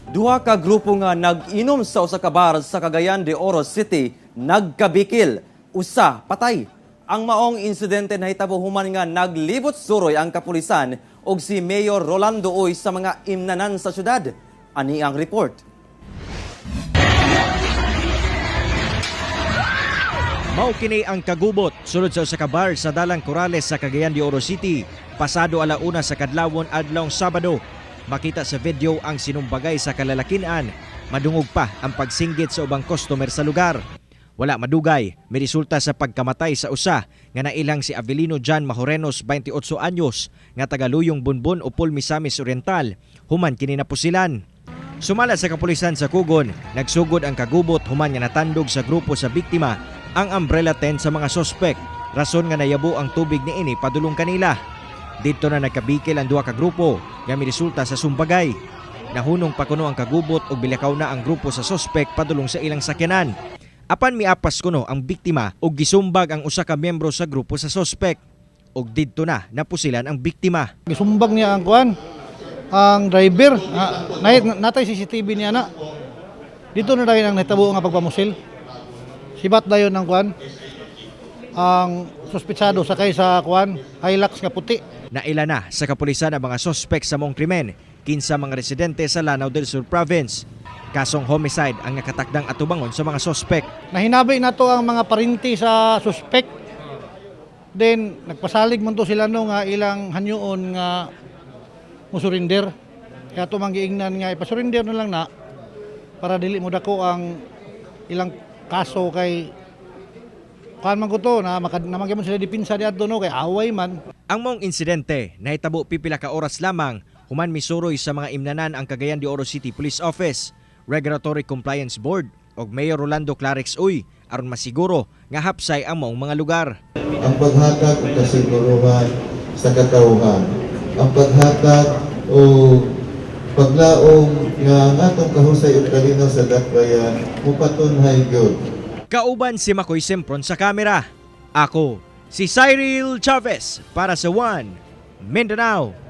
Duha ka grupo nga nag-inom sa usa ka bar sa Cagayan de Oro City nagkabikil, usa patay. Ang maong insidente nahitabo human nga naglibot suroy ang kapulisan og si Mayor Rolando Uy sa mga imnanan sa syudad. Ani ang report. Mao kini ang kagubot sulod sa usa ka bar sa Dalang Corales sa Cagayan de Oro City pasado 1:00 sa kadlawon adlawng Sabado. Makita sa video ang sinumbagay sa kalalakinan. Madungog pa ang pagsinggit sa ubang customer sa lugar. Wala madugay, miresulta sa pagkamatay sa usa nga nailang si Avelino John Majorenos, 28 anyos, nga tagaluyong Bunbun, Upol, Misamis Oriental, human kini napusilan. Sumala sa kapulisan sa Kugon, nagsugod ang kagubot human nga natandog sa grupo sa biktima ang umbrella tent sa mga sospek. Rason nga nayabo ang tubig niini padulong kanila. Didto na nagkabikil ang duha ka grupo nga miresulta sa sumbagay. Nahunong pa kuno ang kagubot ug bilakaw na ang grupo sa sospek padulong sa ilang sakyanan. Apan miapas kuno ang biktima ug gisumbag ang usa ka miyembro sa grupo sa sospek. Ug didto na napusilan ang biktima. Gisumbag niya ang kuan, ang driver, ah, natay CCTV niya na. Dito na dayon ang nahitabo nga pagpamusil. Sibat dayon ang kuan, ang suspitsado sakay sa kuan, Hilux nga puti. Naila na sa kapulisan ang mga sospek sa mong krimen, 15 mga residente sa Lanao del Sur Province. Kasong homicide ang nakatakdang atubangon sa mga sospek. Nahinabi na to ang mga parinti sa suspect. Then nagpasalig man to sila no nga ilang hanyuon nga musurrender. Kaya to manggiingnan nga ipasurrender na lang na para dili mo dako ang ilang kaso kay kuan man ko to na maka, na sila dipinsa diadto no kay away man. Ang maong insidente nahitabo pipila ka oras lamang human misuroy sa mga imnanan ang Cagayan de Oro City Police Office, Regulatory Compliance Board ug Mayor Rolando Klarex Uy aron masiguro nga hapsay ang maong mga lugar. Ang paghatag og kasiguruhan sa katawhan, ang paghatag og paglaom nga ang atong kahusay ug kalinaw sa dakbayan mupatunhay gyud. Kauban si Makoy Sempron sa kamera. Ako, si Cyril Chavez para sa One Mindanao.